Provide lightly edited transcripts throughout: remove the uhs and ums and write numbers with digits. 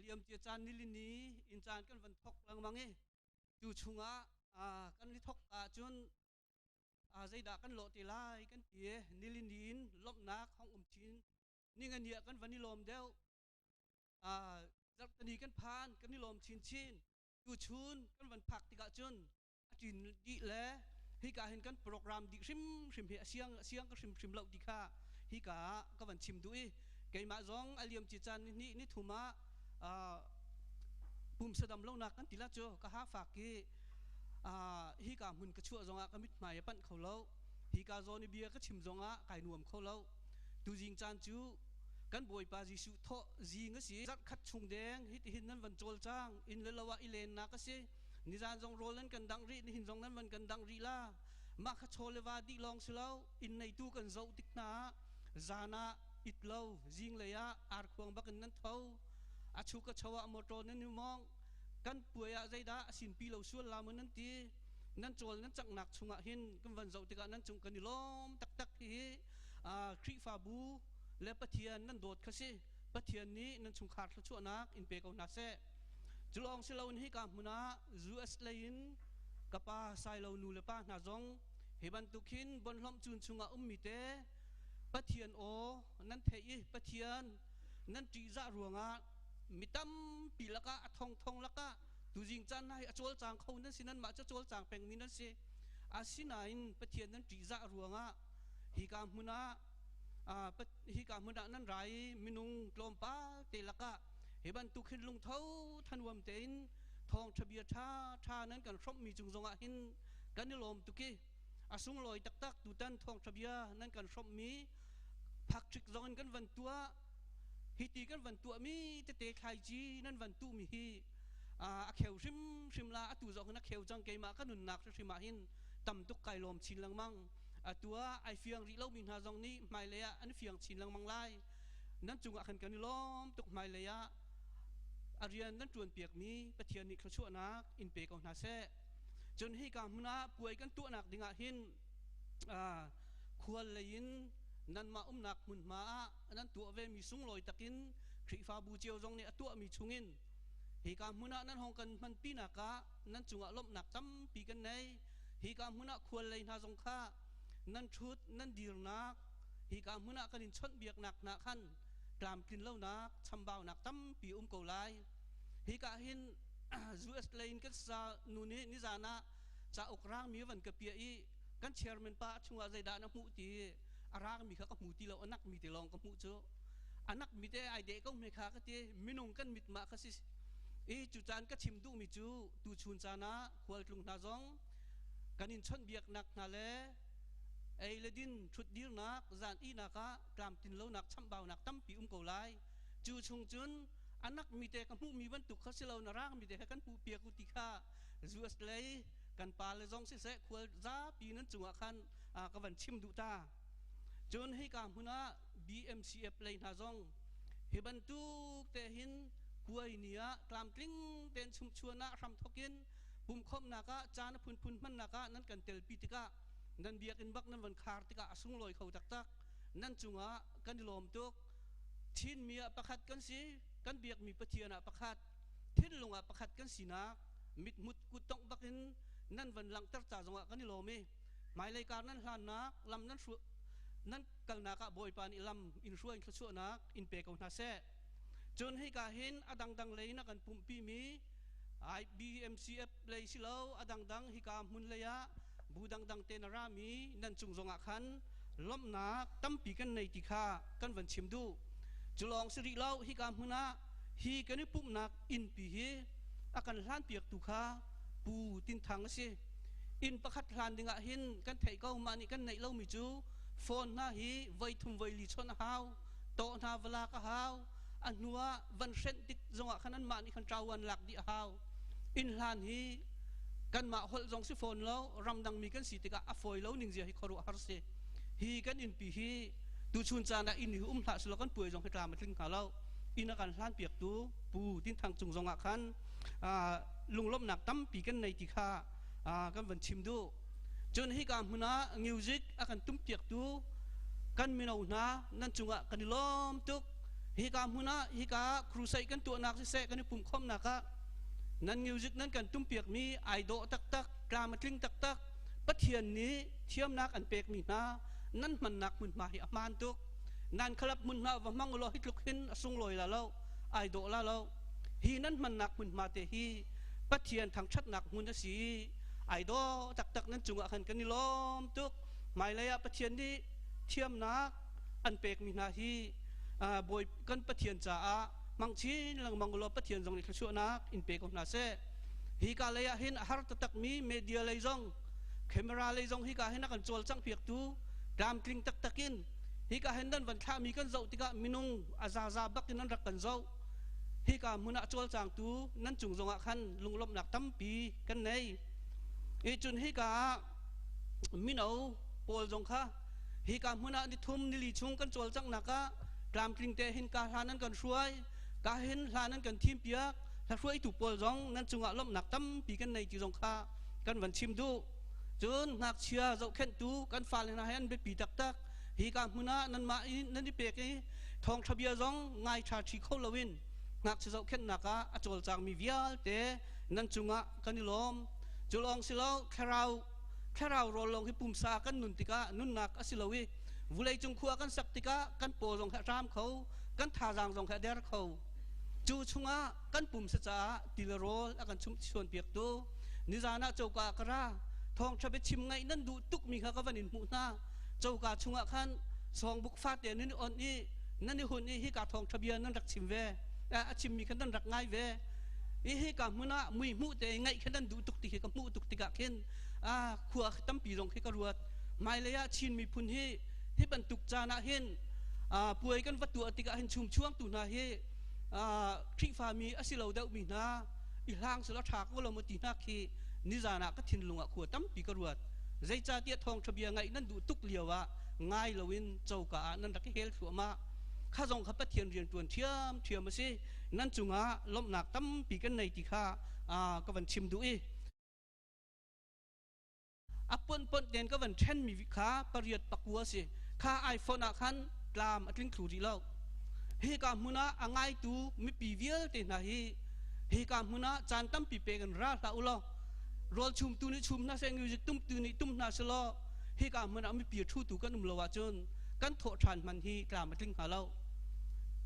Aliam cia caan nilini in caan kan van thok lengmang i tu chungah kan i thok ahcun zeidah kan lawh te lai kan ti i nilini in lawmhnak hong um chin ningani ah kan van i lawm deuh. Zarhteni kan phan, kan i lawm chinchin. Tuchun kan van phak tikah cun a ṭin dih le hika hin kan program dih hrimhrim hi a siang a siang ka hrimhrim lo ti kha hika ah ka van chim duh i keimah zong a liam ci caan ni hnih ni thum ah pumsa dam lonak kan ti la cu ka ha fak i hika hmun ka chuah zongah ka mithmai a panh kho lo, hika zawn i bia ka chim zongah kai nuam kho lo. Tuzing caan cu kan Bawipa Jesuh thawh zing a si. Zarh khat chung deng hitihin nan van cawlcang, inn le lo ah i lennak a si. Nizan zong rawl nan kan dangh rih, nihin zong nan van kan dangh rih la. Mah kha chaw le va dih lawng si lo, inn neitu kan zoh tik hna ah zan ah it lo, zinglei ah arkhuang bak in nan tho. A chuk a cho ah motor nan i mawngh. Kan puai ah zeidah a sinpi lo sual la mu nan ti. Nan cawl nan canghnak chungah hin kan van zoh tikah nan cung kan i lawm taktak. Hihi Khrihfabu le Pathian nan dawt kha si. Pathian nih nan chungkhar thluachuahnak in pe ko hna seh. Cu lawng si loin hika hmun ah US lei in ka pa Sailo nu le pa hna zong hi bantuk hin bonhlawmh cun chungah ummi te Pathian aw nan theih i Pathian nan ṭihzah ruangah mi tampi lakah, a thongthong lakah tuzing caan hna hi a cawlcang kho nan si. Nanmah cu cawlcang pengmi nan si. Asinain Pathian nan ṭihzah ruangah hika hmun ah nan ra i minung tlawmpal te lakah hi bantuk hin lungtho thanuam tein thawngṭha bia ṭha ṭha nan kan hrawmhmi cung zongah hin kan i lawm tuk i a sunglawi taktak. Tutan thawngṭha bia nan kan hrawmhmi phakṭik zong in kan van tuah, hi ti kan van tuahmi tete thlaici nan van tuhmi hi a kheu hrimhrim la. Atu zong hin a kheu cang. Keimah ka nunnak hrimhrim ah hin tam tuk kai lawm chin lengmang. Atu ah ai fiang rih lomi hna zong nih hmailei ah an fiang chin lengmang lai. Nan cungah khan kan i lawm tuk. Hmailei ah a rian nan ṭuan piakmi Pathian nih thluachuahnak in pe ko hna seh. Cun hika hmun ah puai kan tuahnak dingah hin khual lei in nanmah umnak hmunhma ah nan tuah vemi sunglawi takin Khrihfabu cio zong nih a tuahmi chungin hika hmun ah nan hong kan hmanpinak ah nan cungah lawmhnak tampi kan nei. Hika hmun ah khual lei hna zong kha nan ṭhut nan dirnak, hika hmun ah kan in chawnhbiaknak hna khan tlamtlin lonak, chambaunak tampi um ko lai. Hika hin US lei in kan sa nu nih nizan ah cauk rangmi van ka piah i kan chairman pa chungah zeidah na hmuh ti, a rangmi kha ka hmu ti lo, a nakmi te lawng ka hmuh. Cu a nakmi te ai deh ko me kha ka ti. Minung kan mit mah kha si i cu caan ka chim duhmi cu tuchun caan ah khualtlung hna zong kan in chawnhbiaknak hna le ei le din, ṭhutdirnak, zan ihnak ah tlamtlin lonak, chamhbaunak tampi um ko lai. Cu chung cun a nakmi te ka hmuhmi bantuk kha si lo, na rangmi te kha kan hmuh piak u ti kha US lei kan pa le zong siseh, khual zapi nan cungah khan ka van chim duh ta. Cun hika hmun ah BMCF lei hna zong hi bantuk te hin kuai ni ah tlamtling tein chumchuan ah hramthok in pumkhawmhnak ah caan a phunphun hmannak ah nan kan telpi tikah, nan biakinn bak nan van khar tikah a sunglawi kho taktak. Nan cungah kan i lawm tuk. Chinmi ah pakhat kan si, kan biakmi Pathian ah pakhat, thinlung ah pakhat kan sinak mithmut kuttongh bakin nan van langhter ca zongah kan i lawm i hmailei kar nan hlannak lam, nan hru nan kalnak ah Bawipa nih lam in hruai, thluachuahnak in pe ko hna seh. Cun hika hin a dangdang lei na kan pumhpi mi IBMCF lei si lo, a dangdang hika hmun lei ah bu dangdang te na rami nan cung zongah khan lawmhnak tampi kan nei ti kha kan van chim duh. Cu lawng si rih lo, hika hmun ah hi kan i pumhnak innpi hi a kan hlanpiaktu kha Pu Tin Thang a si. Inn pakhat hlan dingah hin kan theih ko, mah nih kan neih lomi cu phone hna hi voi thum voi li chawnh a hau, tawh hna va lak a hau, a hnu ah van hrenh tik zongah khan anmah nih khan ṭauan lak dih a hau. Inn hlan hi kanmah holh zong si fawn lo, ramdang mi kan si tikah a fawi lo ning zia hi khuaruahhar si. Hi kan innpi hi tuchun caan ah inn hi um hlah selaw kan puai zong hi tlam a tling hnga lo. Inn a kan hlan piaktu Pu Tin Thang cung zongah khan lunglawmhnak tampi kan nei ti kha kan van chim duh. Cun hika hmun ah music a kan tum piaktu kan mino hna nan cungah kan i lawm tuk. Hika hmun ah hika crusade kan tuahnak siseh kan i pumhkhawmnak ah nan music nan kan tumpiakmi ai dawh taktak, tlam a tling taktak. Pathian nih thiamnak an pekmi hna nan hmannak hmunhma hi a hmaan tuk. Nan khalap hmunhma va hmang ulaw hi tluk hin a sunglawi la lo, ai dawh la lo. Hi nan hmannak hmunhma te hi Pathian thangṭhatnak hmun a si i ai dawh taktak nan cungah khan kan i lawm tuk. Hmailei ah Pathian nih thiamnak an pekmi hna hi Bawi kan Pathian caah hmang chin lengmang ulaw Pathian zong nih thluachuahnak in pe ko hna seh. Hi ka lei ah hin a har taktakmi media lei zong camera lei zong hika hin a kan cawlcangh piaktu tlamtling taktak in hika hin nan van thlahmi kan zoh tikah minung a zaza bak in an rak kan zoh. Hika hmun ah cawlcangtu nan cung zongah khan lunglawmhnak tampi kan nei. I cun hika ah mino pawl zong kha hika hmun ah nithum nili chung kan cawlcanghnak ah tlamtling te hin ka hlan an kan hruai ka hin hlan an kan thim piak hla hruaitu pawl zong nan cungah lawmhnak tampi kan nei ti zong kha kan van chim duh. Cun ngakchia zohkhenhtu kan fale hna he an biapi taktak. Hika hmun ah nanmah i nan i pek i thawngṭha bia zong ngai ṭha ṭhi kho loin ngakchia zohkhenhnak ah a cawlcangmi vialte nan cungah kan i lawm. Cu lawng si lo, thlarau thlarau rawl lawng hi pumsa kan nun tikah nunnak a si lo i vuleicung khua kan sak tikah kan paw zong hi a ṭam kho, kan thazaang zong hi a der kho. Cu chungah kan pumsa caah ti le rawl a kan chumhchuan piaktu nizan ah coka ah ka ra. Thawngṭha biachim ngaih nan duh tukmi kha ka van in hmuh hna. Coka chungah khan songbuk fate nan i onh i nan i hun i hika thawngṭha bia nan rak chim ve, a chimmi kha nan rak ngai ve. I hika hmun ah mui hmuh te ngaih kha nan duh tuk ti khi ka hmuh tuk tikah khin khua tampi zong khi ka ruat. Hmailei ah Chin miphun hi hi bantuk caan ah hin puai kan va tuah tikah hin chumchuangtu hna hi Khrihfami a si lo deuhmi hna i hlang selaw ṭha ko lo maw ti hna khi nizan ah ka thinlung ah khua tampi ka ruat. Zeicahtiah thawngṭha bia ngaih nan duh tuk lio ah ngai loin coka ah nan rak i hel thluahmah. Kha zong kha Pathian rian ṭuan ṭhiamṭhiam a si. Nan cungah lawmhnak tampi kan nei ti kha ka van chim duh i a ponpon ten ka van ṭhenmi kha pariat pakua si. Kha iPhone ah khan tlam a tling thlu rih lo. Hika hmun ah a ngaitu mipi vialte hna hi hika hmun ah caan tampi pek in ra hlah u law rawl chumtu nih chum hna seh, music tumtu nih tum hna selaw hika hmun ah mipi a ṭhutu kan um lo ahcun kan thawh ṭhan hman hi tlam a tling hnga lo.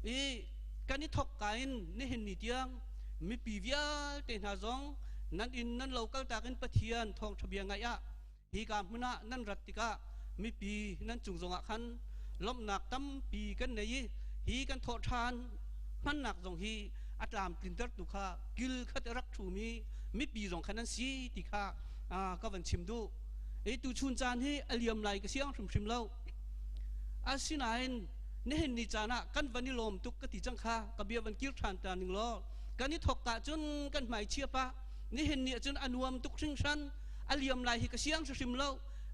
I kan i thawk ka in nihin ni tiang mipi vialte hna zong nan inn nan lo kaltak in Pathian thawngṭha bia ngaih ah hika hmun ah nan rat tikah mipi nan cung zongah khan lawmhnak tampi kan nei i hi kan thawh ṭhan hmannak zong hi a tlamtlintertu kha kil khat i rak ṭhumi mipi zong kha nan si ti kha ka van chim duh. I tuchun caan hi a liam lai ka siang hrimhrim lo. Asinain nihin ni caan ah kan van i lawm tuk ka ti cang kha ka bia van kir ṭhan ta ning law kan i thawk ta cun kan hmai chia pah. Nihin ni ahcun a nuam tuk hringhran, a liam lai hi ka siang hrimhrim lo.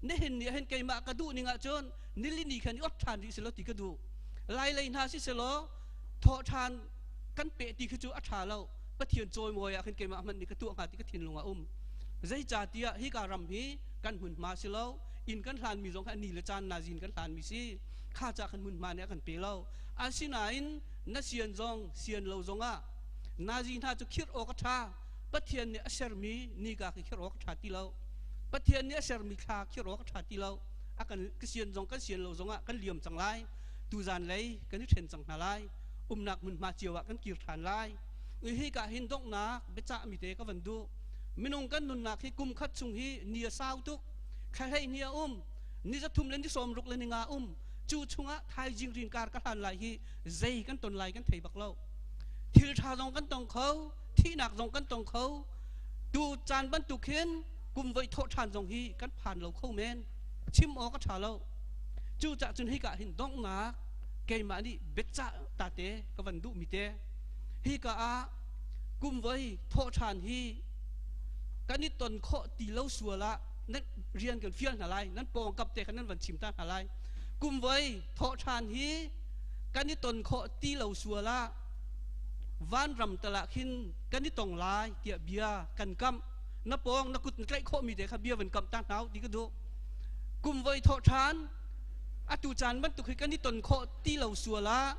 Nihin ni ahhin keimah ka duh ning ahcun nilini khan i ot ṭhan rih selaw ti ka duh. Lai lei hna si selaw thawh ṭhan kan peh ti khi cu a ṭha lo. Pathian cawimawi ah khin keimah hmanh nih ka tuah hnga ti ka thinlung ah um. Zeicahtiah hika ram hi kan hmunhma si lo, inn kan hlanmi zong kha ni le caan nazin kan hlanmi si. Kha ca khan hmunhma nih a kan pe lo. Asinain na sian zong sian lo zongah nazi hna cu khirh awk a ṭha. Pathian nih a sermi nika khi khirh awk a ṭha ti lo. Pathian nih a sermi thla khirh awk a ṭha ti lo. A kan ka sian zong kan sian lo zongah kan liam cang lai. Tuzan lei kan i ṭhen cang hna lai. Umnak hmunhma cio ah kan kir ṭhan lai. Hika hin donghnak biacahmi te ka van duh. Minung kan nunnak hi kum khat chung hi ni a sau tuk. Thla 12 a um. Ni 3 le ni 60 le ni nga um. Cu chungah thaizing rin kar ka hlan lai hi zei kan ton lai kan thei bak lo. Thil ṭha zong kan tong kho, thihnak zong kan tong kho. Tu caan bantuk hin kum voi thawh ṭhan zong hi kan phan lo kho men. Chim awk a ṭha lo. Cucah cun hika hin donghnak keimah nih biacah ta te ka van duhmi te. Hika ah kum voi thawh ṭhan hi kan i ton khawh ti lo sual ah nan rian kan fial hna lai, nan pawngkap te kha nan van chim ta hna lai. Kum voi thawh ṭhan hi kan i ton khawh ti lo sual ah vanram tal ah khin kan i tong lai tiah bia kan kamh. Na pawng na kut na tlaih khawhmi te kha bia van kamh ta hna u ti ka duh. Kum voi thawh ṭhan atu caan bantuk hi kan i ton khawh ti lo sual ah.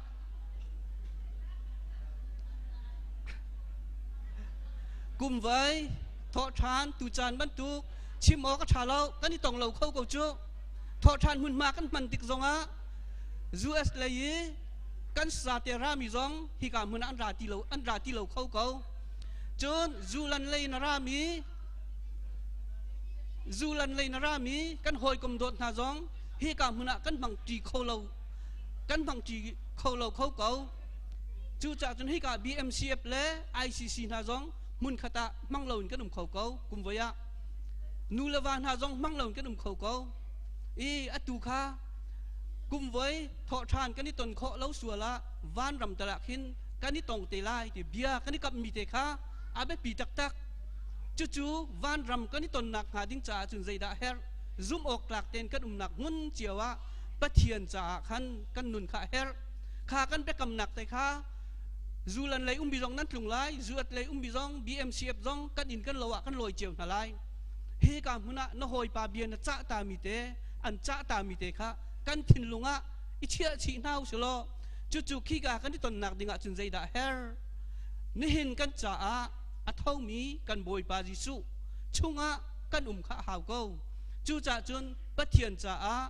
Kumvai thawhṭhan tucaan bantuk chim awk a ṭha lo, kan i tong lo kho ko cu. Thawhṭhan hmunhma kan hman tik zongah US lei i kan sate rami zong hika hmun ah an ra ti lo, an ra ti lo kho ko. Cun zulan lei na rami zulan lei na rami kan hawikom dawt hna zong hika hmun ah kan hmang ṭi kho lo, kan hmang ṭi kho lo kho ko. Cucaah cun hika BMCF le ICC hna zong hmunkhat ah hmang loin kan um kho ko kum voi ah. Nu le va hna zong hmang loin kan um kho ko. I atu kha kum voi thawhṭhan kan i ton khawh lo sual ah vanram tal ah khin kan i tong te lai ti bia kan i kamhmi te kha a biapi taktak. Cucu vanram kan i tonnak hnga ding caah cun zeidah a herh? Zumh awk tlak tein kan umnak hmun cio ah Pathian caah khan kan nun kha a herh. Kha kan biakamnak te kha zulan lei umbi zong nan tlung lai, zuat lei umbi zong, BMCF zong kan inn kan lo ah kan lawi cio hna lai. Hi ka hmun ah na hawipa bia na cah ta mi te, an cah ta mi te kha kan thinlung ah i chiah chih hna u law cucu khika kan i tonnak ding ah cun zeidah her? Nihin kan caah a thomi kan Bawipa Jesuh chungah kan um kha a hau ko. Cucaah cun Pathian caah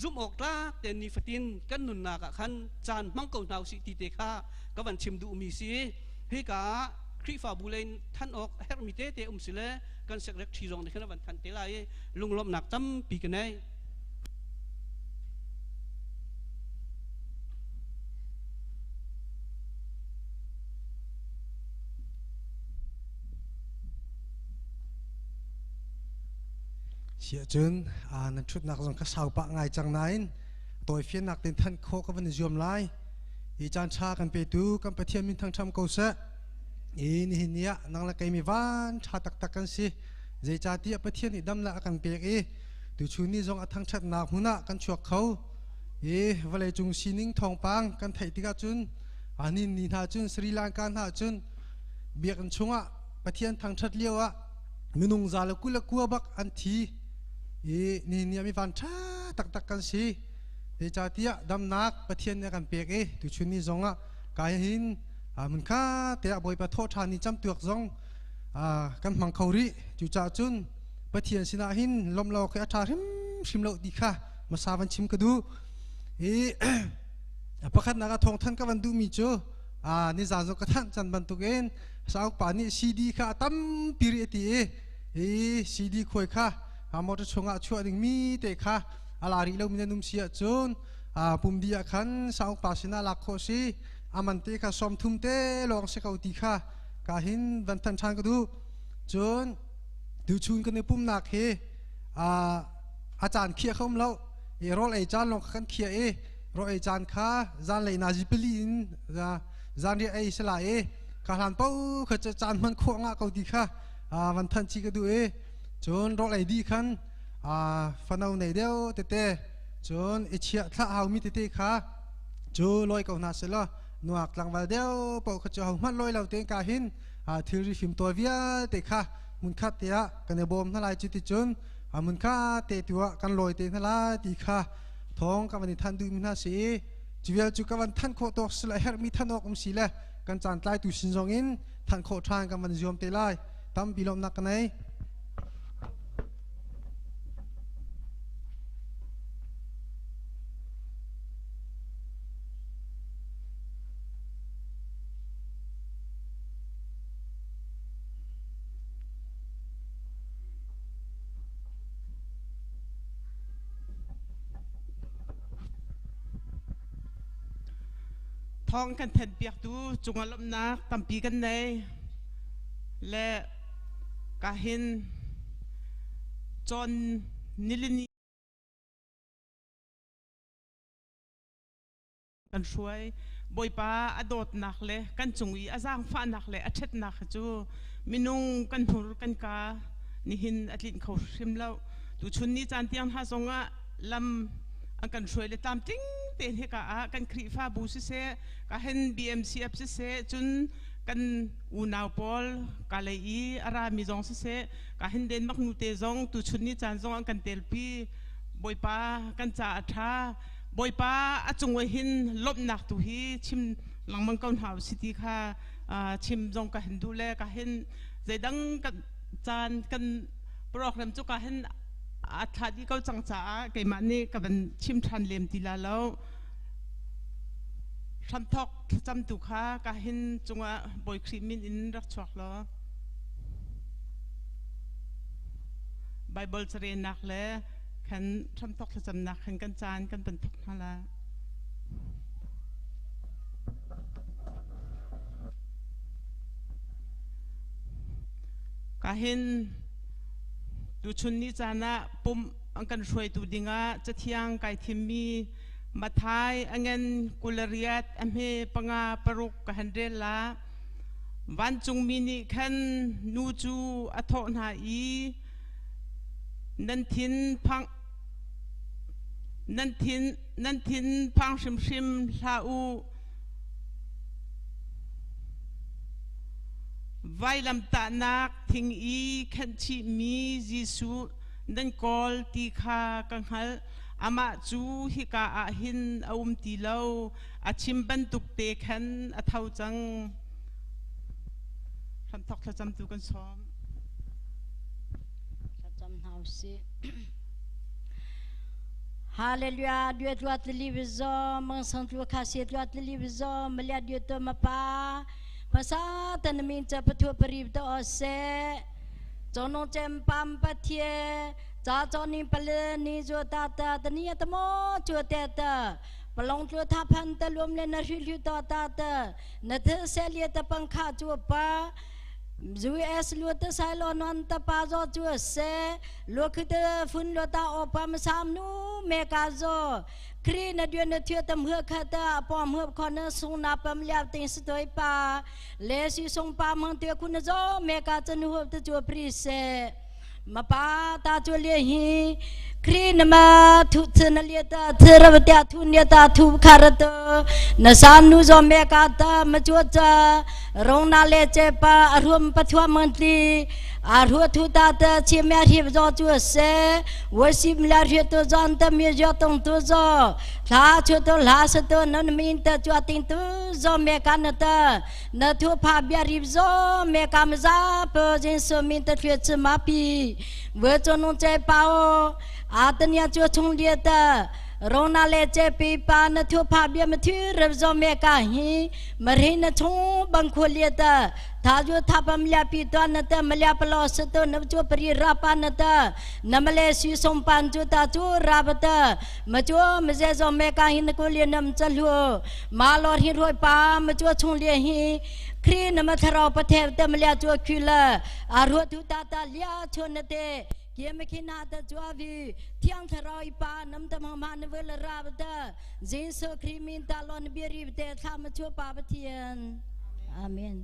zumh awk tlak tein nifatin kan nunnak ah khan caan hmang ko hna usih ti te kha ka van chim duhmi si. Hika ah Khrihfabu lei in than awk a herhmi tete um si le kan secretary zong nih khan a van than te lai i lunglawmhnak tampi ka nei. Siahcun nan ṭhutnak zong kha sau pah ngai cang nain tawifiannak tein thanh khawh ka van i zuam lai. Hi caan ṭha kan petu kan Pathian min thangṭham ko seh. I nihin ni ah nang le kei mi van ṭha taktak kan si. Zeicahtiah Pathian nih damnak a kan pek i tuchun ni zong a thangṭhatnak hmun ah kan chuak kho. I vawleicung sining thawngpang kan theih tikah cun nin ni hna cun Sri Lanka hna cun biakinn chungah Pathian thangṭhat lio ah minung 129 bak an thi i nihin ni ah mi van ṭha taktak kan si. Zeicahtiah damnak Pathian nih a kan pek i tuchun ni zongah kai hin hmunkha te ah Bawipa thawhṭhan ni camtuak zong kan hmang kho rih. Cucaah cun Pathian sinah hin lawmh lo khi a ṭha hrimhrim lo ti kha hmasa van chim ka duh. I pakhatnak ah thawngthan ka van duhmi cu nizan zong ka thanh can bantukin sauk pa nih CD kha a tampi rih a ti i i CD khuai kha motor chungah chuah dingmi te kha a la rih lomi nan um si ahcun pum dih ah khan sauk pa sinah lak khawh si aman te kha 30 te lawng si ko ti kha ka hin van than ṭhan ka duh. Cun tuchun kan i pumnak hi a caan khiah kha um lo i rawl ei caan lawng kha kan khiah i rawl ei caan kha zanlei nazi pali in zanriah ei si lai i ka hlan paoh kha caan hman khawh ngah ko ti kha van thanh chih ka duh i cun rawl ei dih khan fano nei deuh tete cun i chiah thlah haumi tete kha cu lawi ko hna selaw nuak tlangval deuh paoh kha cu ho hmanh lawi lo tein ka hin thilri fimtawl vialte kha hmunkhat te ah kan i bawm hna lai cu ti cun hmunkhat te tu ah kan lawi te hna lai ti kha thawng ka van i than duhmi hna si i cu vial cu ka van than khawh tawk si le herhmi than awk um si le kan caan tlaitu sin zong in than khawh ṭhan kan van zuam te lai. Tampi lawmhnak ka nei. Thawng kan thenpiaktu cungah lawmhnak tampi kan nei. Le ka hin cawn nilini kan hruai. Bawipa a dawtnak le kan cung i a zaangfahnak le a ṭhatnak hi cu minung kan hmur kan ka nihin a tlinh kho hrim lo. Tuchun ni caan tiang hna zongah lam an kan hruai le tlamtling tein hika ah kan Khrihfabu siseh, ka hen BMCF siseh, cun kan unau pawl ka lei i a rami zong siseh, ka hen Denmark nute zong tuchun ni caan zong an kan telpi. Bawipa kan ca a ṭha. Bawipa a cung hin lawmhnak tu hi chim lengmang ko hna usih ti kha Chim zong ka hin duh le ka hin zeidang kan caan kan program cu ka hin a thla dih ko cang caah keimah nih ka van chim ṭhan lem ti la lo. Hramthawk thlacam tu kha ka hin cungah Bawi Khrih min in rak chuak law Bible carelnak le khan hramthawk thlacamnak khan kan caan kan van thawk hna la. Ka hin tuchun ni caan ah pumh an kan hruaitu dingah cathiang kai thimmi Mathai angen 28 a hme 5 6 ka han rel la. Vancungmi nih khan nu cu a thawh hna i nan thin phang nan thin nan thin phang hrimhrim hlah u. Vailamtahnak thing i khenhchihmi Jesuh nan kawl ti kha ka hngalh. Amah cu hika ah hin a um ti lo. A chim bantuk te khan a tho cang. Hramthawk thlacamtu kan sawm. Thlacam hna usih. Hallelujah, due tluat li vizo, mang sang tlu kha se tluat li vizo, malia due to ma pa, pasa tan min cha pathu parib to ose, chonong chem pam pathie, cha choning pale ni jo ta ta tani atamo chu te ta, palong tlu tha phan ta luam le na hri hlu to ta ta, na the se lia ta pangkha chu pa, US lu te sai lo non ta pa zo chu se lu khu te phun lo ta o pa ma sam nu me ka zo kri na duen na thia tam hua kha ta pom hua kho na sung na pam liao ting se toi pa le si sung pa mang te khu na zo me ka chan hu te chu pri se ma pa ta chu le hi kri na ma thu thu na lia ta thu ra ta thu nia ta thu kha ra ta na san nu zo me ka ta ma chu cha rong na le che pa arum pathua mantli arhu thu ta ta chi me ri zo chu se wo sim la ri to zan ta mi jo tong tu zo thla chu to la sa to nan min ta chu ting tu zo me ka na ta na thu pha bia ri zo me ka ma za pa jin so min ta thwe chi ma pi wo cho nong che pa o a ta nia chu chung lia ta rong na le che pi pa na thu pha bia ma thu rep zo me ka hi ma ri na chung bang khu lia ta tha ju tha pam lia pi to na ta ma lia palo sa to na chu pri ra pa na ta na ma le si som pan chu ta chu ra ba ta ma chu ma ze zo me ka hi na ko lia nam cha lu ma lo hi roi pa ma chu chung lia hi khri na ma tharau pa the ta ma lia chu khu la a ru thu ta ta lia chu na te kia ma khi na ta chu vi thiang tharau i pa nam ta ma ma na vel ra ba ta Jesu Khri min ta lon bia ri te thla ma chu pa Pathian. Amen.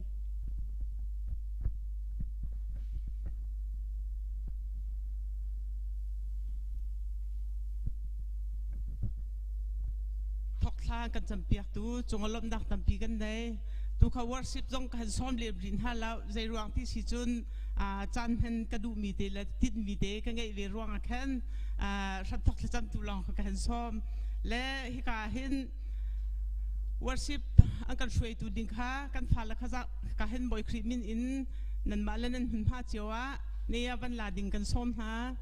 Thok thla kan campiak tu cung lawmnak tampi kan nei. Tu kha worship zong kan sawm lem rin ha lo zei ruang ti si cun caan hen ka duh mi te le tit mi te ka ngeih ve ruang ah khan hramthok thlacam tu lawng ka kan sawm le hika hin worship an kan hruaitu ding kha kan fale kha ka hin Bawi Khrih min in nanmah le nan hmunhma cio ah ne van la ding kan sawm hna.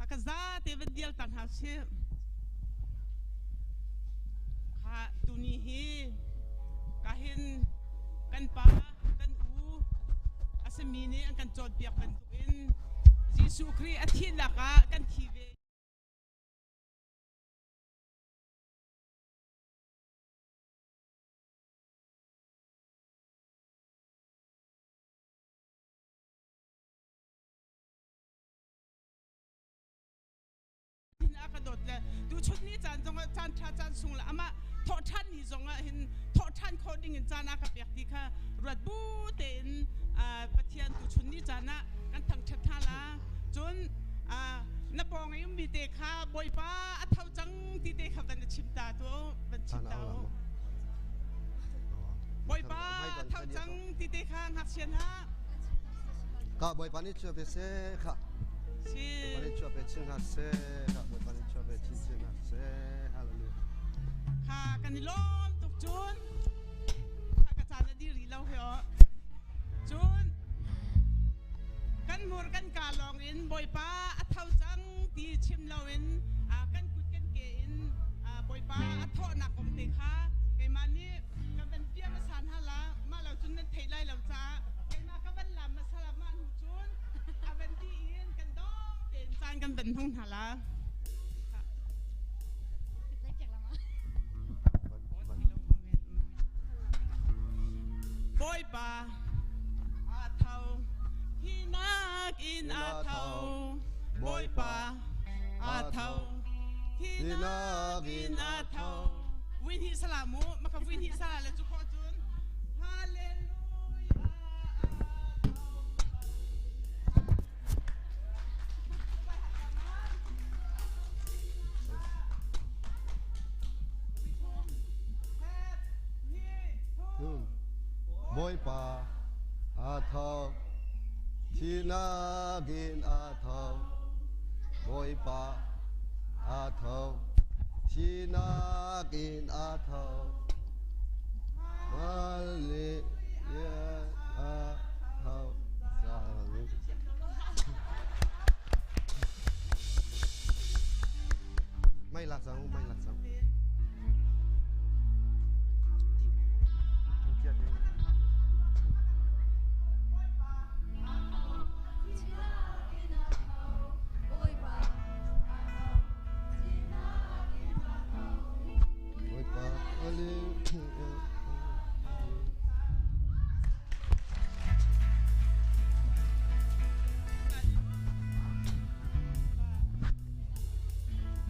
A ka za te van dial ta hna sih. Kha tuni hi ka hin kan pa kan u a simi nih an kan cawnpiak bantukin Jesuh Khrih a thihnak ah kan thi ve. A ka dawt le tuchun ni caan zongah caan ṭha caan sung le amah thawh ṭhan ni zongah hin thawh ṭhan khawh ding. caan a ka pek ti kha ruat bu tein Pathian tu chun ni caan ah kan thangṭhat hna la. Cun na pawng i ummi te kha Bawipa a tho cang ti te kha van chim ta tu van chim ta u. Bawipa a tho cang ti te kha ngakchia hna. Ka Bawipa nih chuah pe seh kha. Si. Bawipa nih chuah pe chin hna seh kha. Bawipa nih chuah pe chin chin hna seh. Hallelujah. Kha kan i lawm tuk cun. Kha ka caan a dir rih lo he aw. Cun kan hmur kan ka lawng in Bawipa a tho cang ti chim loin kan kut kan ke in Bawipa a thawhnak kong te kha keimah nih ka van bia hmasa hna la mah lo cun nan theih lai lo caah keimah ka van lam hmasa la mah hnu cun a van ti in kan dawng tein caan kan van hmang hna la. Bawipa a tho hinak in a tho Bawipa a tho hinak in a tho Vui hnih sala mu maka vui hnih sala le cu khawh cun Hallelujah. Bawipa a tho thihnak in a tho Bawipa a tho thihnak in a tho Hallelujah a tho May lak cang, may lak cang. Bawipa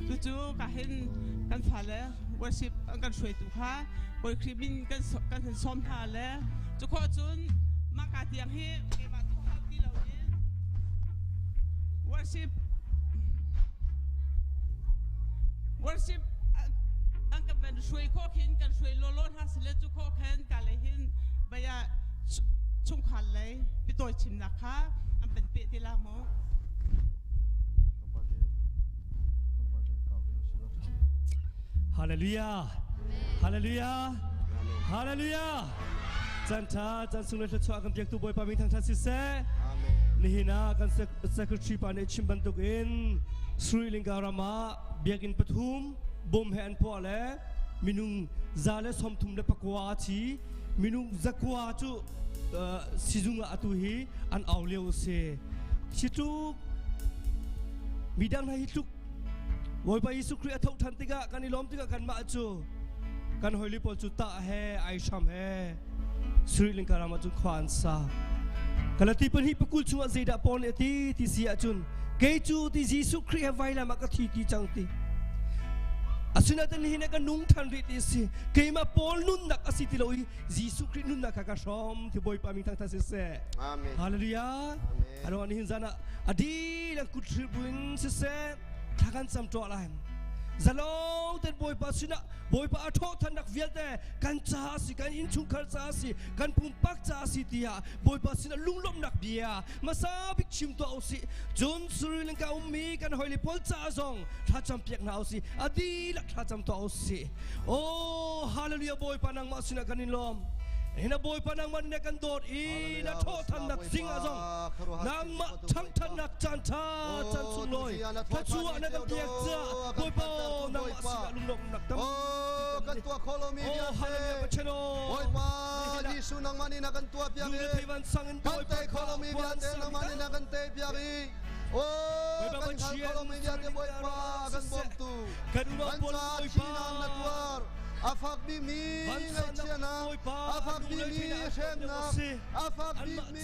Cucu ka hin kan fale worship an kan hruaitu kha Bawi Khrih min kan kan han sawm hna le cu khawh cun mah ka tiang hi keimah thawk ti lo in worship worship an kan van hruai khawh khin kan hruai lawlaw hna sile cu khawh khan ka le hin baya chungkhar lei bitawi chimnak kha an pan pe te la mu. Hallelujah. Hallelujah. Hallelujah. Chan tha chan sung le thluachuah kan piaktu Bawipa min thangthat siseh. Nihin ah kan secretary pa nih chim bantuk in Sri Lanka ram ah biakinn pathum bom he an puah le minung 134 a thi minung 9 cu sizung ah atu hi an au lio a si. Hi tluk midang hna hi tluk Bawipa Jesuh Khrih a tho ṭhan tikah kan i lawm tikah kanmah cu kan hawile pawl cu tah he ai hram he Sri Lanka ram ah cun khua an sa. Galati pahnih pakul chungah zeidah Paul nih a ti ti si ahcun kei cu ti Jesuh Khrih he vailam ah ka thi ti cang ti. Asinain nihin ah ka nung ṭhan rih ti a si. Keimah Paul nunnak a si ti lo i Jesuh Khrih nunnak kha ka hrawm ti Bawipa min thangthat siseh. Amen. Hallelujah. Amen. Alo nihin zan ah adi lang kut hril buin siseh thla kan cam tuah lai. Zalong ten Bawipa sinah Bawipa a thawhthannak vialte kan ca a si kan innchungkhar ca a si kan pumpak ca a si tiah Bawipa sinah lunglawmhnak bia hmasa bik chim tuah usih. Cun Sri Lanka ummi kan hawile pawl ca zong thlacam piak hna usih. A dihlak thlacam tuah usih. Oh hallelujah Bawipa nangmah sinah kan in lawm. Hina Bawipa nangmah nih kan dawt i na thawhthannak zing ah zong nangmah thangthatnak caan ṭha caan sunglawi thluachuah na kan pek caah Bawipa nangmah sinah lunglawmhnak tam Oh, kan tuah kho lomi Oh hallelujah Pathian Bawipa Jesuh nangmah nih na kan tuah piak i kan tei kho lomi vialte nangmah nih na kan tei piak i Oh, kan hngal kho lomi vialte Bawipa kan bawmtu kan unau kan pawl ca Bawipa thinak na tuar a fak bikmi ngaihchiahnak a fak bikmi hremnak a fak bikmi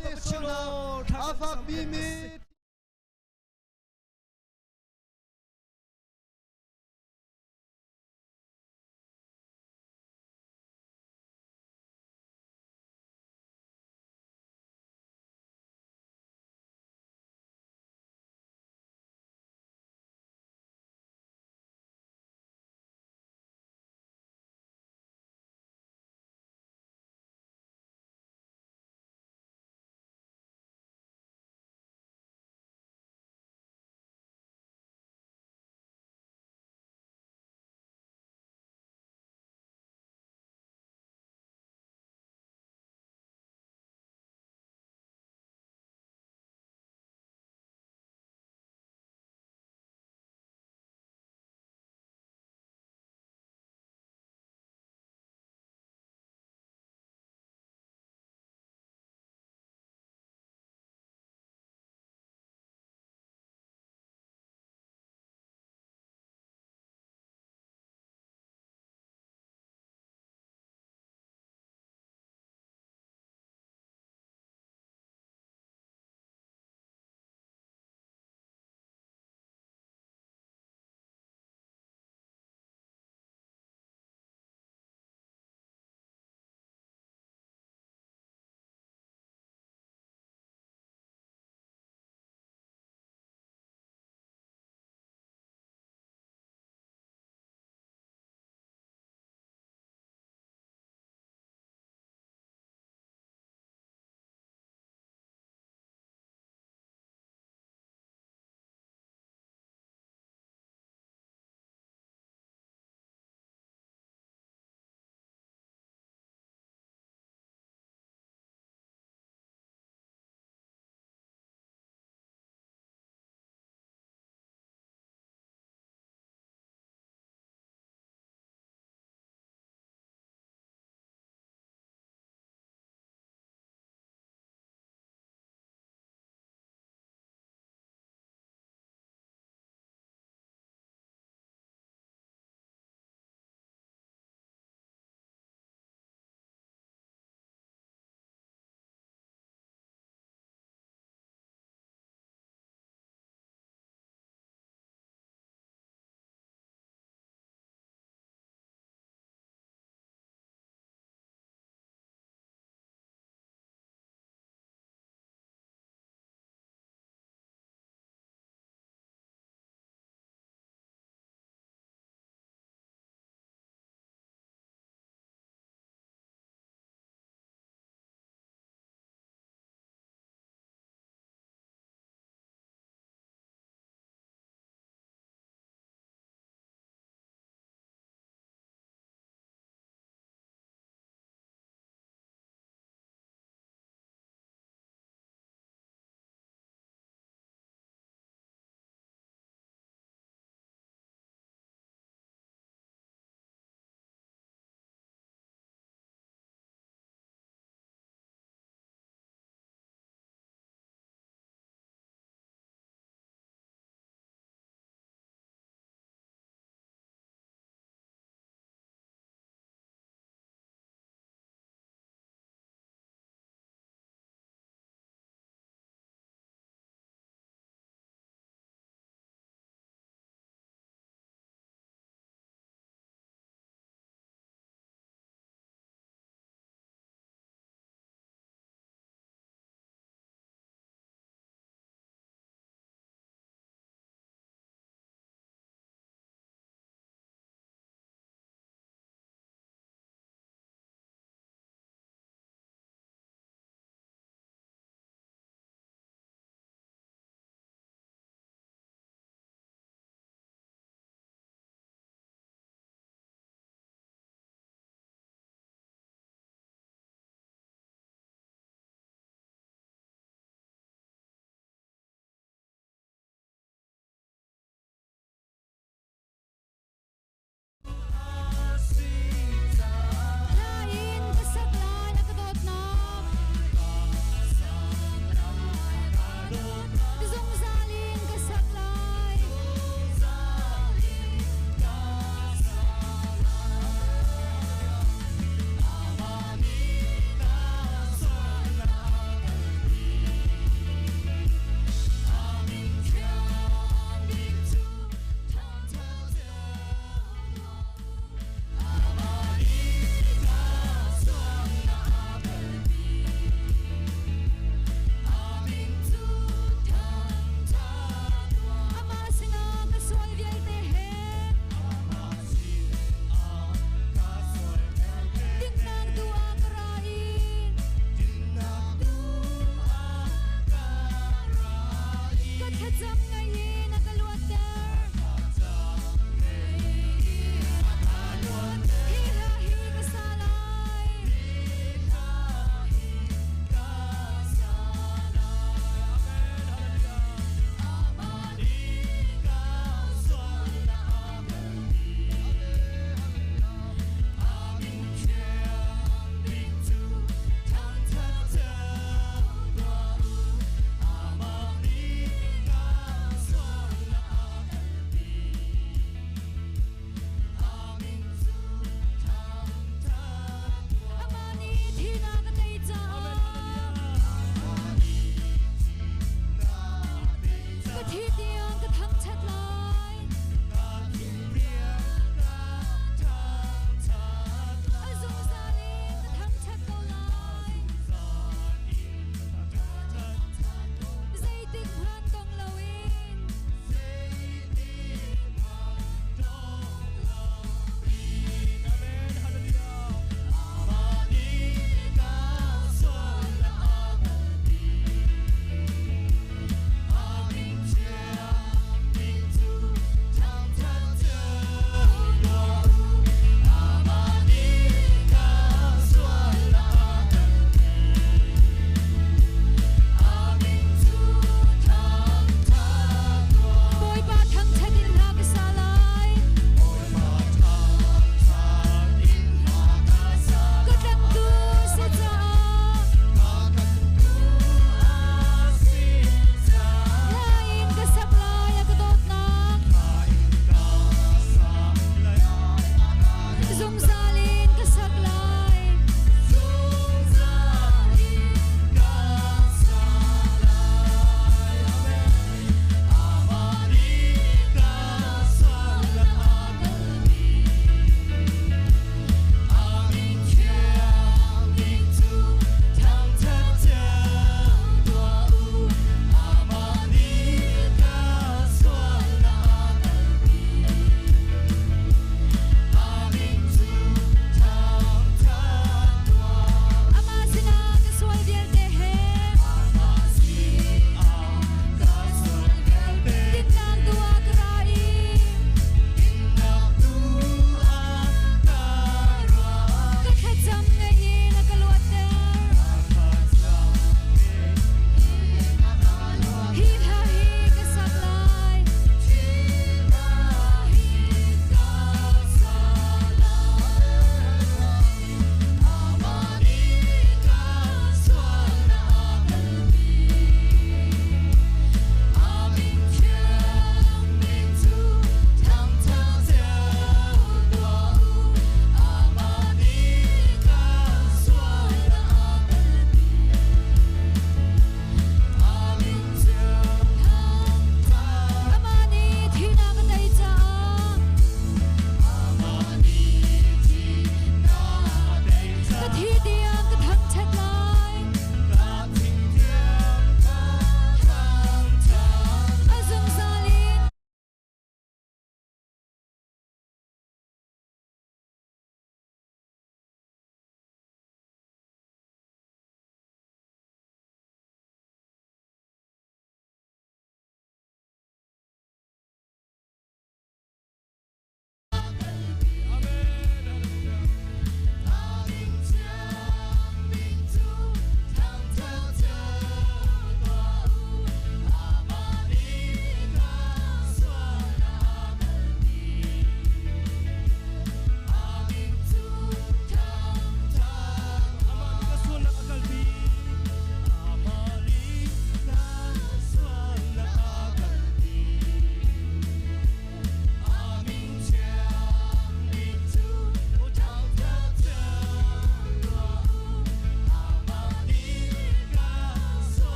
nehsawhnak a fak bikmi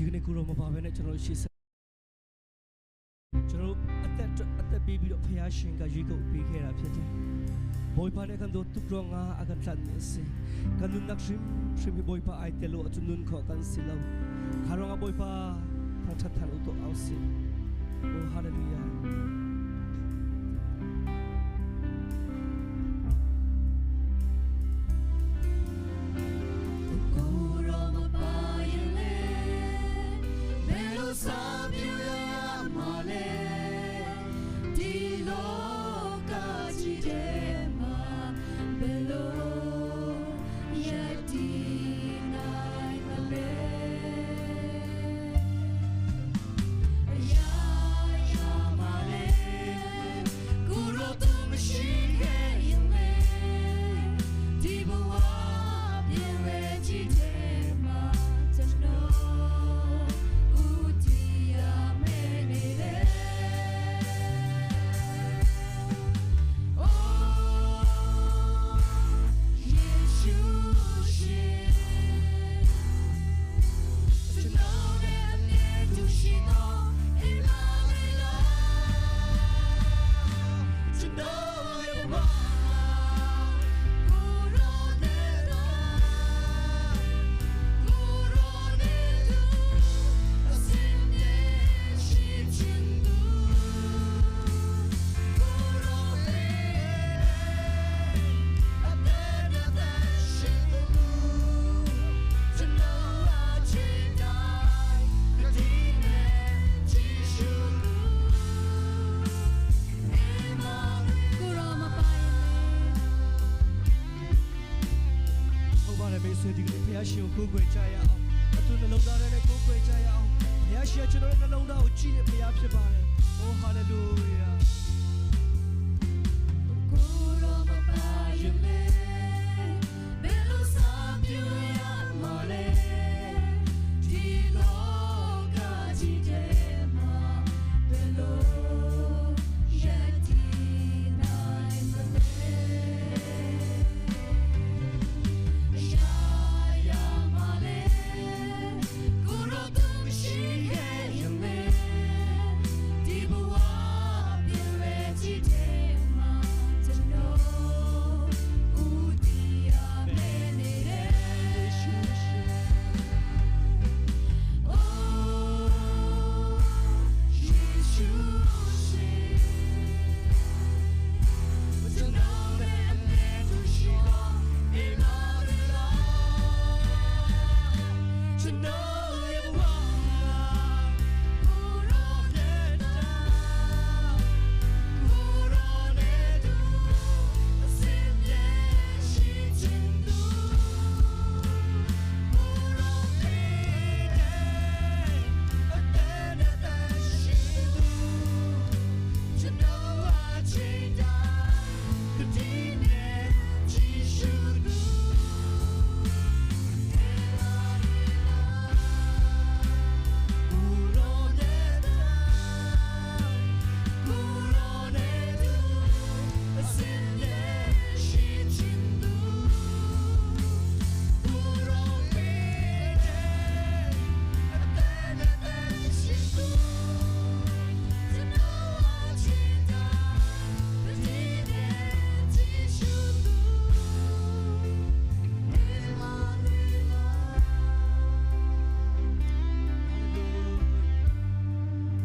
ဒီကနေ့ကိုရောမပါဘဲနဲ့ကျွန်တော်တို့ရှေ့ဆက်ကျွန်တော်တို့အသက်အသက်ပေးပြီးတော့ဖခင်ရှင်ကရွေးကောက်ပေးခဲ့တာဖြစ်တယ်။ဘိုးဖာနဲ့ကန်တို့တုကရောငါအကန်တန်နေစေကန်နုနက်ရှင်ရှင်ဘိုးဖာအိုက်တယ်လို့အချွနွန်ခေါကန်စီလောခါရောငါဘိုးဖာထထထန်ဥတော့အောင်စီအိုဟာလေလုယာ ဟုတ်ပါတယ်မိတ်ဆွေဒီကနေ့ဖခင်ရှင်ကိုကိုးကွယ်ကြရအောင်အတူနှလုံးသားထဲနဲ့ကိုးကွယ်ကြရအောင်ဖခင်ရှင်ကကျွန်တော်တို့နှလုံးသားကိုကြည့်တဲ့ဖခင်ဖြစ်ပါတယ်။အိုဟာလေလုယာ ။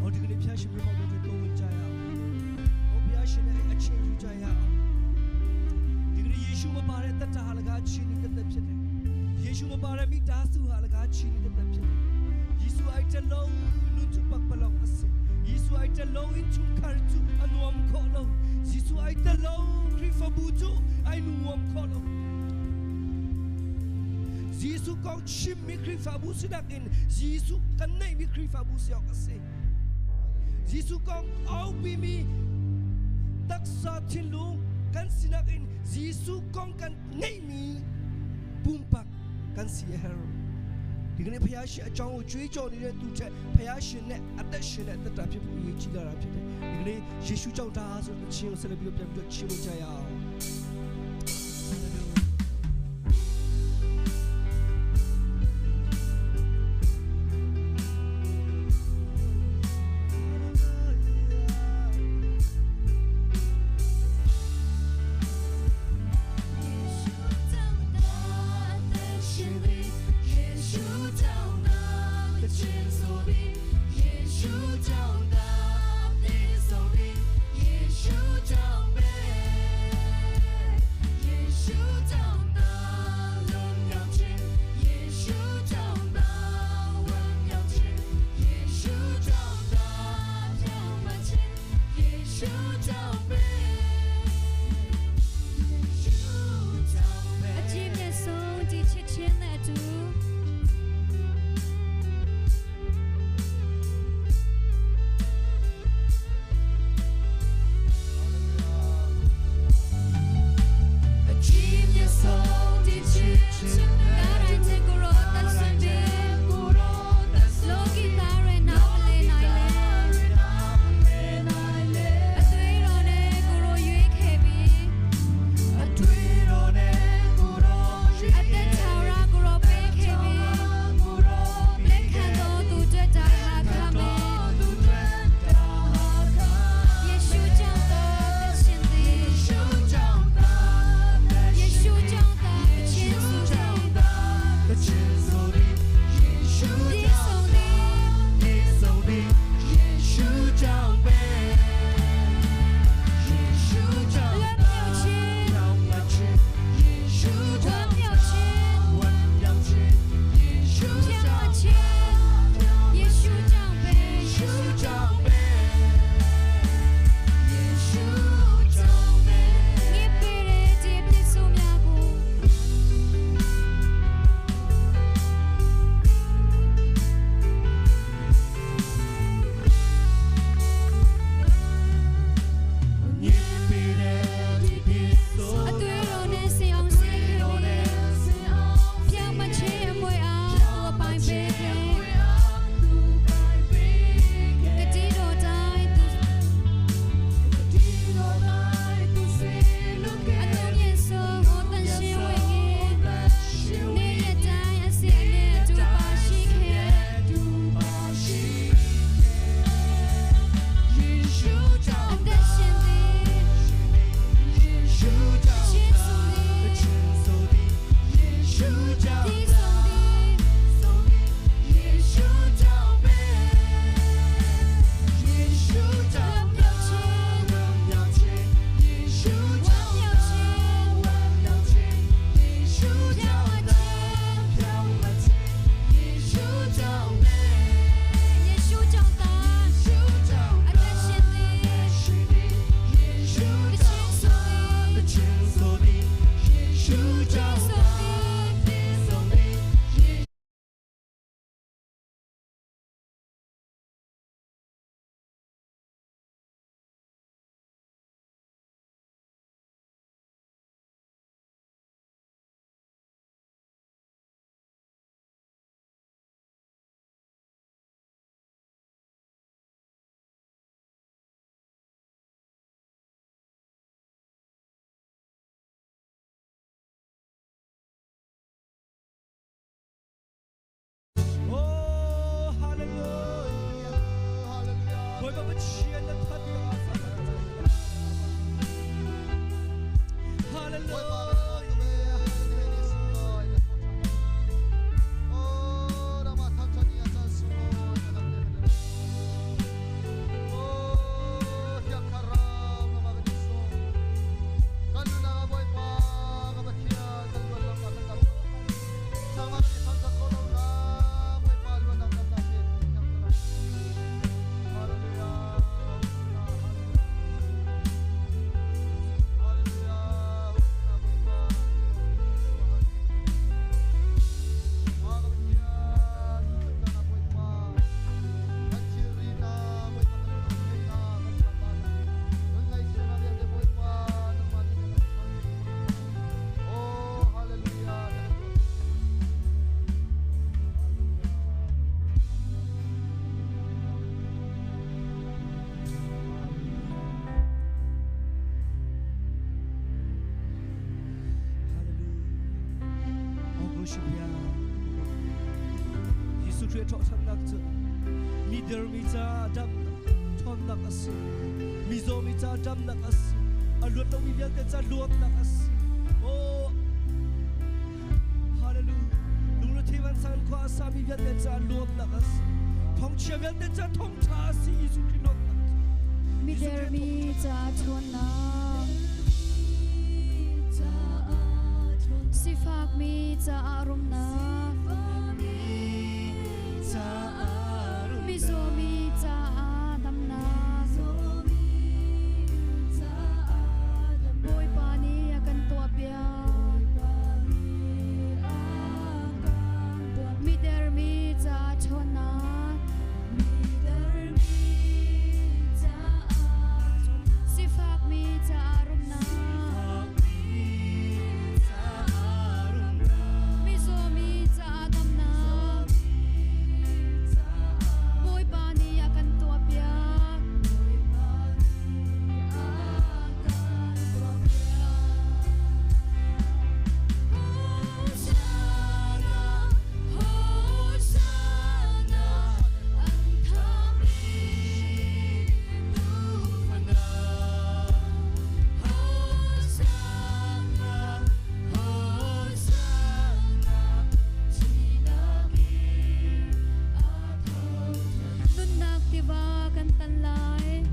အော်ဒီကနေ့ဖခင်ရှင်မြေပေါက်တော်ကိုဝင်ကြရအောင်။အော်ဖခင်ရှင်နဲ့အချင်းယူကြရအောင်။ဒီကနေ့ယေရှုမပါတဲ့တတဟာလကားချင်းနေတဲ့တက်ဖြစ်တယ်။ယေရှုမပါတဲ့မိသားစုဟာလကားချင်းနေတဲ့တက်ဖြစ်တယ်။ယေရှုအိုက်တလုံးနုချပတ်ပလောင်အစယေရှုအိုက်တလုံးအချုခါချူအနဝမ်ခေါလောယေရှုအိုက်တလုံးခရစ်ဖဘူချူအိုင်နဝမ်ခေါလော Jesu kong chim mi Khrifabu sinakin Jesu kan nei mi Khrifabu siok ase Jesu kong au pi mi taksa thinlung kan sinakin Jesu kong kan nei mi pumpak kan si her ဒီကနေ့ဖခင်ရှင်အကြောင်းကိုကြွေးကြော်နေတဲ့သူချက်ဖခင်ရှင်နဲ့အသက်ရှင်နဲ့တက်တာဖြစ်ဖို့အရေးကြီးလာတာဖြစ်တယ်ဒီကနေ့ယေရှုကြောင့်ဒါဆိုတဲ့ခြင်းကိုဆက်လက်ပြီးတော့ပြန်ပြီးတော့ချီးမွမ်းကြရအောင် Hallelujah. Oh, hallelujah. Bawipa Pathian na that Hallelujah. Jesuh Khrih ṭhawhṭhannak cu mi dermi ca damnak ṭhawnnak a si mizaw mi ca damnak a si a luat lomi vialte ca luatnak a si oh hallelujah lungrethi vansang khua a sami vialte ca luatnak a si thongchia vialte ca thongṭha a si Jesuh Khrih luatnak Mi dermi ca ṭhawnnak sifakmi caah rumnak mizawmi caah damnak Bawipa nih a kan tuahpiak Midermi ca ṭhawnnak sifakmi caah rumnak mizawmi caah damnak Bawipa nih a kan tuahpiak Nunnak tiva kan tan lai.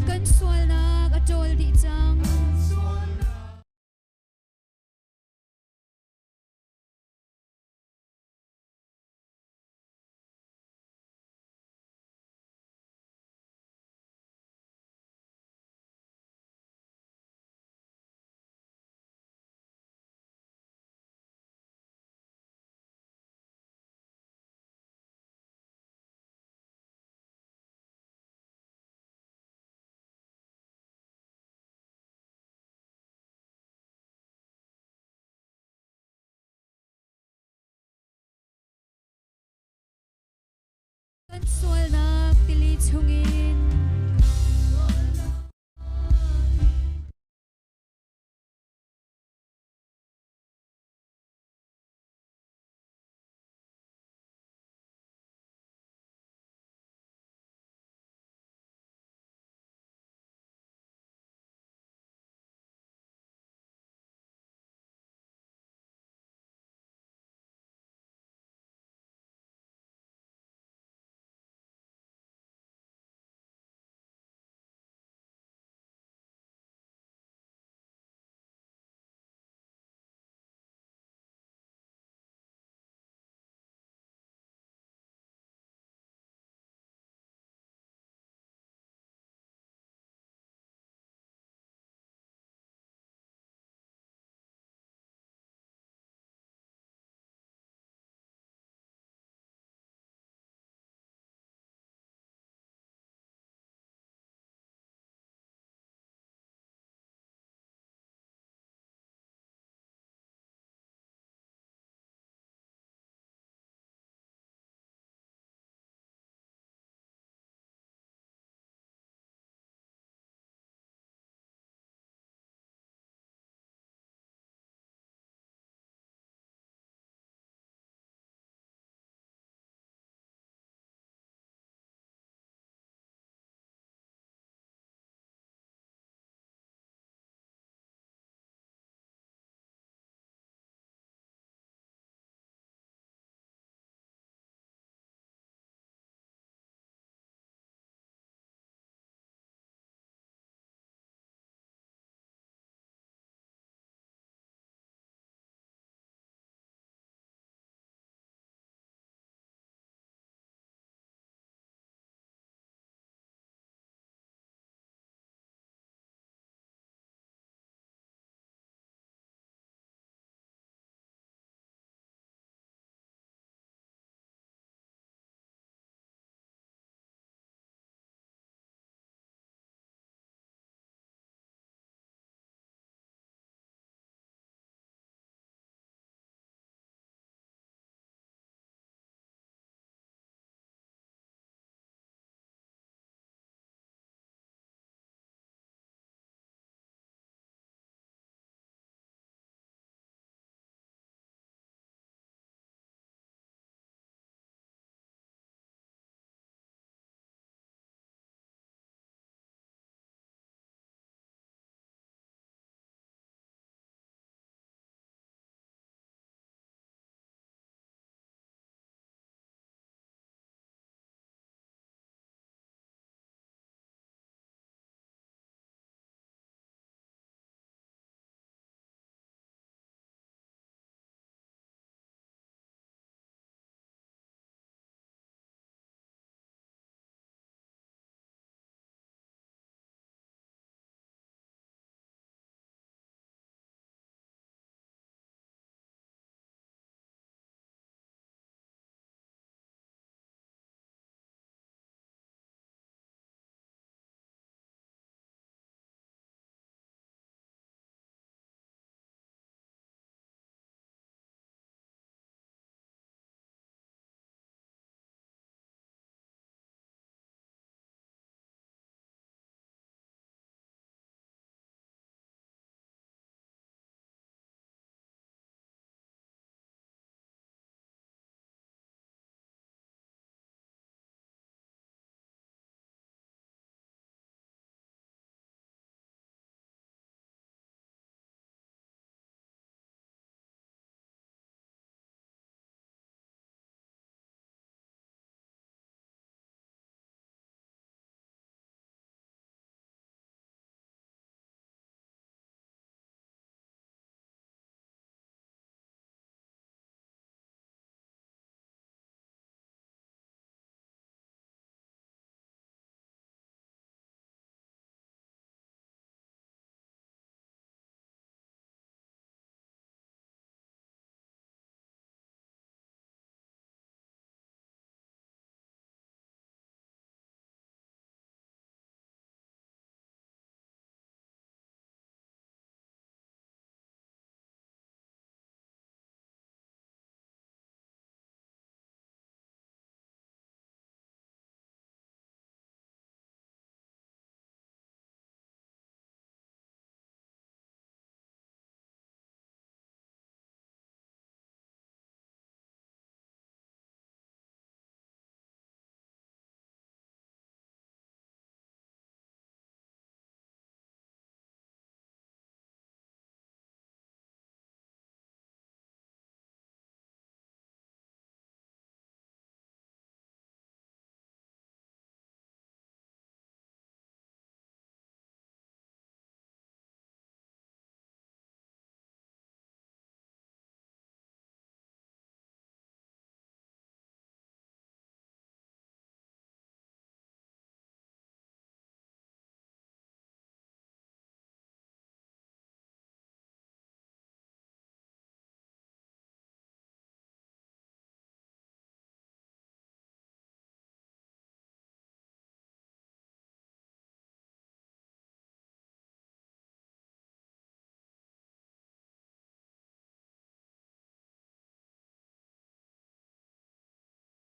Kan sualnak a ṭawl dih cang. Kan sualnak tili chungin.